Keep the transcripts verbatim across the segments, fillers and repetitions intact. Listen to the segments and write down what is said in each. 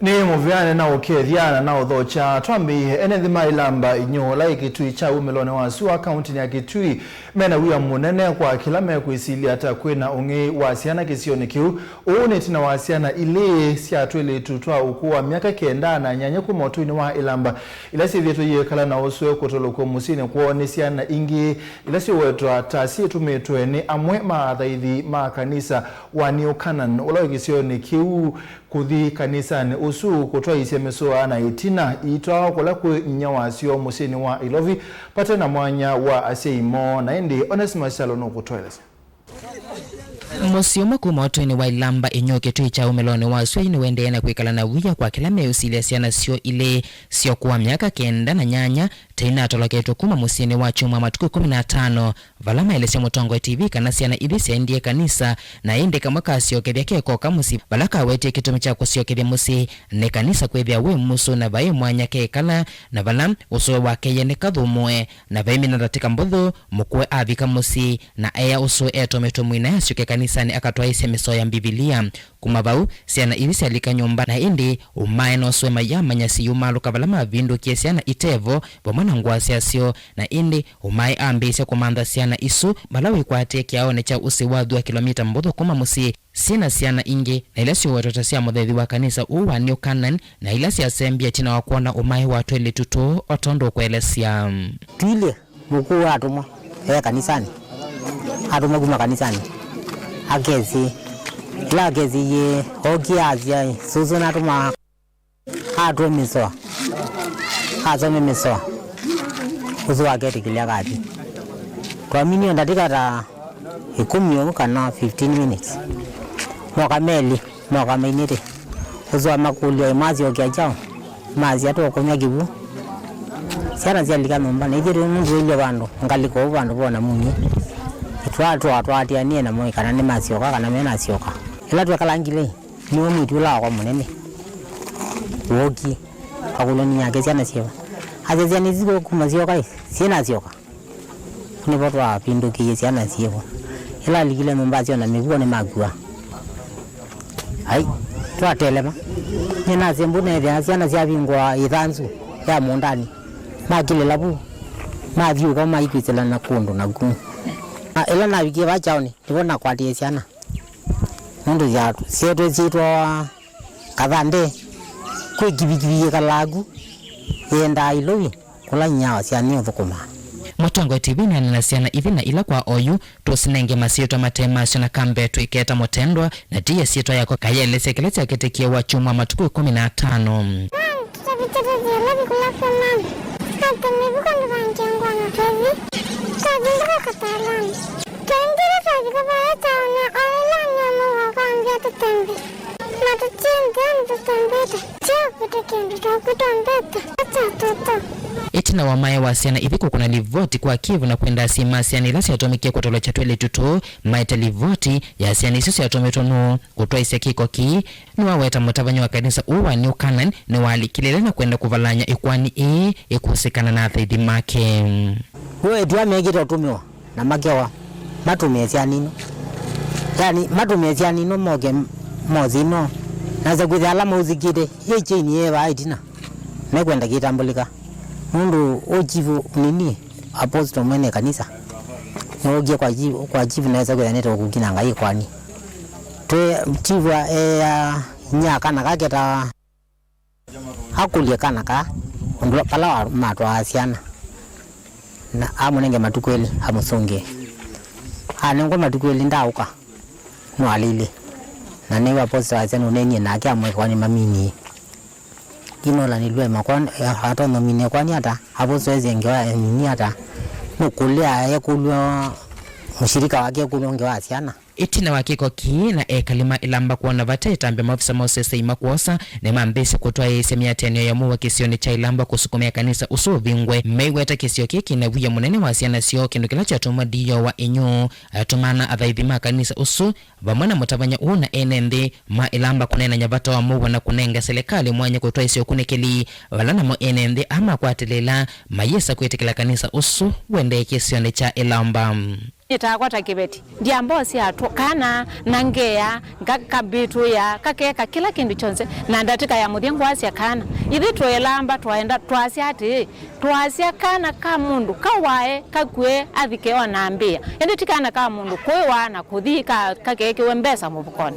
Nĩ mũvea nĩnaũkethya na naũthokya. Twambĩĩe, ene nthĩ ma Ilamba Inyũũ, ĩla ĩ Kitui kya wumĩlonĩ wa sua kauntinĩ ya Kitui, mena wia mũnene kwa kĩla mekwĩsilya ta kwĩna ũng'ei wa syana kĩsionĩ kĩu. Ũu nĩ ĩtina wa syana ilĩ sya twĩlĩtu twa ũkũũ wa myaka kenda na nyanya kuma ũtũinĩ wa Ilamba, ila syĩthĩĩtwe iyĩkala na ũsũe kũtũlũkw'a mũsyĩnĩ kwoo nĩ syana ingĩ ila syĩwetwa ta syĩtũmĩtwe nĩ amwe ma athaithi ma kanisa wa New Canaan ũla wĩ kĩsionĩ kĩu kũthi kanisanĩ ũsu kũtwaĩĩsya mĩsoa na ĩtina iitwawa kũla kwĩ inyia wasyo mũsyĩnĩ wa Ilovi vate na mwanya wa asyai moo. Na ĩndĩ Onesmus Kyalo nũkũtũelesya. Mũsyĩ ũmwe kuma ũtũinĩ wa Ilamba Inyũũ Kitui kya wumĩlonĩ wa sua nĩwaendee na kwĩkala na wia kwa kĩla meũsilya syana syoo ilĩ sya ũkũũ wa myaka kenda na nyanya ta inatoloketwe kuma mũsyĩnĩ wa kyumwa matukũ ĩkũmi na atano, vala maelesya Mũtongoi T V kana syana ithi syaendie kanisa, na ĩndĩ kamwe kasyokethya kekoka mũsyĩ, vala kawetie kĩtumi kya kũsyokethya mũsyĩ nĩ kanisa kwĩthĩa wĩ mũsũ na vai mwanya kekala, na vala ũsũe wakeie nĩ kathũmũe, na vai mĩnathatĩka mbũthũ, mũkũe avika mũsyĩ, na ea ũsũe etũmĩtwe mũina asyoke kanisanĩ akatwaĩĩsye mĩsoa ya Mbivilia. Kuma vau, syana ithi syalika nyũmba, na ĩndĩ ũmae na ũsũe mayamanya siyumaalũka vala mavindũkie syana itevo vamwe na ngũa syasyo, na ĩndĩ ũmae ambĩĩsya kũmantha syana isu vala wĩkwatie kĩaonĩ kya ũsĩ wa thua kĩlomita mbũthũ kuma mũsyĩ. Syĩna syana ingĩ, na ila syũwetwe ta sya mũthaithi wa kanisa ũũ wa New Canaan, na ila syasembie ĩtina wa kwona ũmae wa twĩlĩtu tũũ, o tondũ ũkũelesya. Twilye. Mũkũũ atũmwa e kanisanĩ, atũmwa kuma kanisanĩ, akesĩ. Ĩla akesĩie, ookie asya, "Sũsũ natũma atũe mĩsoa." Asome mĩsoa, ũsu aketĩkĩlya akathi. Twaminie ndatĩka ta ĩkũmi ũu kana fifteen minutes, moka melĩ. Moka mainĩte. Ũsu amakũlya, "Ĩ, mwasyokea kyaũ?" Masya, "Tũkũnyw'a kĩw'ũ." Syana syalika nyũmba, na ithyĩ twĩ nũndũ tũilye vandũ ngalĩko ũu vandũ vona munyu. Twatwaa twatĩanĩe namo kana nĩmasyoka kana menasyoka. Ĩla twekalangile, nĩwe mwĩĩtu ũla wakwa mũnene wookie, akũlya nĩ yake syana syĩva. Asya, "Syana isu kuma syoka ĩ, syĩnasyoka?" Nĩvo twavindũkĩie syana syĩvo. Ĩla alikile nyũmba asyona mĩvuo nĩmakua. Ai, twatelema. Nyie nasembũ neethĩa syana syavingũa ĩthanzu ya mũũndanĩ. Makilĩla vu, mathyũũka maikwĩsĩlana kũndũ naku. Na ĩla navikie vaa kyaũnĩ, nĩvo nakwatĩe syana. Nũndũ ya syetwe syĩtwa Kathandĩ, kwĩ kivikivi yĩkalaa ku, yĩendaa Ilovi, kũla inyia wa syana ũthũkũmaa. Mũtongoi T V nĩanena syana ithi na ila kwa oyu, tũsinenge masyĩtwa mate masyo na kambe twĩketa mũtendwa, na ti ya syĩtwa yako kayelesya kĩla kyakĩtĩkie wa kyumwa matukũ ĩkũmi na atano. Tũtavĩtye tũthi Ilovi kũla kwĩ mama. Atũmĩvu kũndũ vangĩ ngwano twĩthi. Twavindũka Kataloni. Twaendile twavika vaya taoni, o ĩla nyamũ wa kwambia tũtembe. Na tũtiendea nĩtũtembete. Tyo kwĩta kĩndũ twakwĩtwa mbeta. Ata tũtũ. Ĩtina wa maĩ wa syana ithi kũkũna livoti kwa Kyiv na kwenda asyai ma syana ila syatũmĩkie kũtolokya twĩlĩtu tũũ, maete livoti ya syana isu syatũmĩtwe nũũ kũtwaĩsya kĩko kĩĩ, nĩwaweta mũtavany'a wa kanisa ũũ wa New Canaan nĩwalikilile na kwenda kũvalany'a ĩkoani ĩĩ ĩkũsĩkana na athaithi make. Weetu amekĩte ũtũmĩwa na makewa matũmĩe syana ino. Yani, matũmĩe syana ino moke mosi ino. Nasa kwĩthĩa ala maũsikĩte, yĩ chain yĩ vaa ĩtina, mekwenda kĩtambũlĩka. Nũndũ ũ chief nini, apostle mwene kanisa, nĩwookie kwa chief, kwa chief nesa kwĩthĩa nĩtũkũkinanga ĩkoani. Twĩ chief ea inyia kana kake ta akũlye kana kaa ũndũ vala wa-, matwaa syana, na amũnenge matukũ elĩ amũsũngĩe. Anengwa matukũ elĩ ndaũka, nĩwalĩile. Na nĩw'a apostle asya nũneenie nake amwĩka nĩmaminie. Inolanĩlw'e makwani, atonya mine kwani ata? Apostle esĩ ngewa nini ata? Nũkũlya ekũlw'a mũshirika wake ekũlw'a ngewa syana. Ĩtina wa kĩko kĩĩ na ekali ma Ilamba kwona vata ĩtambya, maofisa ma ũseseĩ makwosa nĩmambĩĩsye kũtwaĩĩsya mĩatĩanĩo ya mũuo kĩsionĩ kya Ilamba kũsukumĩa kanisa ũsu ũvingwe. Meiweta kĩsio kĩĩ kĩna wia mũnene wa syana syoo, kĩndũ kĩla kyatũma D O wa Inyũũ atũmana athaithi ma kanisa ũsu vamwe na mũtavany'a ũũ na ene nthĩ ma Ilamba kũneenany'a vata wa mũuo na kũnenga silikalĩ mwanya kũtwaĩsya ũkunĩkĩli, vala namo ene nthĩ aa makwatĩlĩĩla mayĩsa kwĩtĩkĩla kanisa ũsu ũendee kĩsionĩ kya Ilamba. Nĩtaakwa ta kĩveti, ndyamba ũsyaa tũ-, kana, na ngeea, nga-, kambĩtũĩa, kakeka kĩla kĩndũ kyonthe, na ndatĩka ya mũthya ngwasya kana. Ithyĩ twĩ ĩlamba twaenda, twasya atĩĩ, twasya kana ka mũndũ kawae, kakw'e, athike o na ambĩa. Ĩndĩ ti kana ka mũndũ kũĩwa na kũthi ka-, kakeekĩwe mbesa mũvukonĩ.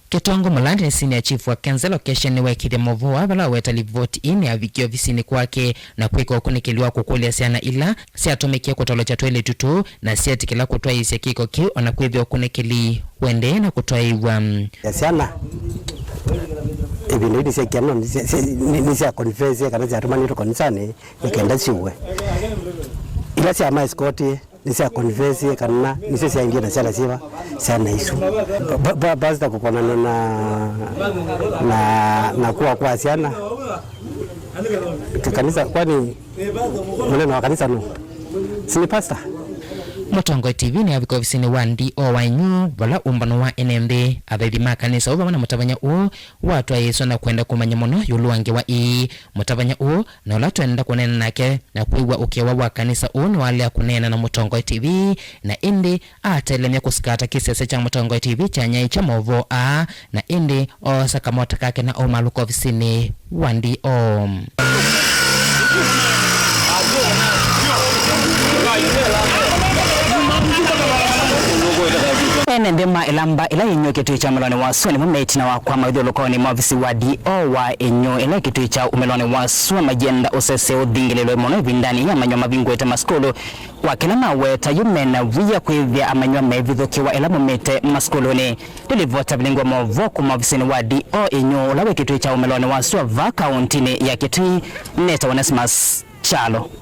Kĩtongo Mũlandi nĩ senior chief wa Kenze location nĩweekĩthya maũvoo aa vala aweta livoti ĩĩ nĩyavikie ovisinĩ kwake na kwĩka ũkunĩkĩli wa kũkũlya syana ila syatũmĩkie kũtolokya twĩlĩtu tũũ na syetĩkĩla kũtwaĩĩsya kĩko kĩu, o na kwĩthĩwa ũkunĩkĩli ũendee na kũtwaĩĩw'a. Ya syana, ĩvinda yu nĩsyakiana, nĩsya-, sya-, nĩ-, nĩsya confess kana syatũmanĩtwe konisanĩ nĩ kenda syĩw'e. Ila sya ma escort nĩsya confess kana nĩsyo syaendie na syana syĩva, syana isu. Pa-, pa-, pastor kũkonana na, na, na kũa kwa syana. Kanisa, kwani mũnene wa kanisa nũ? Si nĩ pastor? Mũtongoi T V nĩyavika ovisinĩ wa D O wa Inyũ, vala ũmbano wa ene nthĩ, athaithi ma kanisa ũũ vamwe na mũtavany'a ũũ watwaĩĩswe na kwenda kũmanya mũno ĩũlũ wa ngewa ii. Mũtavany'a ũũ na ũla twenda kũneena nake na kwĩw'a ũkĩwa wa kanisa ũũ nĩwalea kũneena na Mũtongoi T V, na ĩndĩ aatelemya kũsikata kĩsese kya Mũtongoi T V kyanyaĩĩkya maũvoo aa, na ĩndĩ oosa kamota kake na aumalũka ovisinĩ wa D O. Ene nthĩ ma ĩlamba ĩla yĩ Inyũ kĩtuĩ kya ũmĩlonĩ wa sua nĩmo me ĩtina wa kwama ĩthyũlũkonĩ mwa ovisi wa D O wa Inyũ ĩla kĩtuĩ kya ũmĩlonĩ wa sua mayenda ũsese ũthingĩlĩlwe mũno ĩvindanĩ ya amanyĩw'a mavingũĩte masukulu. Kwa kĩla maweta yu mena wia kwĩthĩa amanyĩw'a mevithũkĩwa ĩla maumĩte masukulunĩ. Nĩ livoti ya vilingwa maũvoo kuma ovisinĩ wa D O Inyũ ũla wĩ kĩtuĩ kya ũmĩlonĩ wa sua vaa kaũntinĩ ya Kitui, nĩtawa Onesmus Kyalo.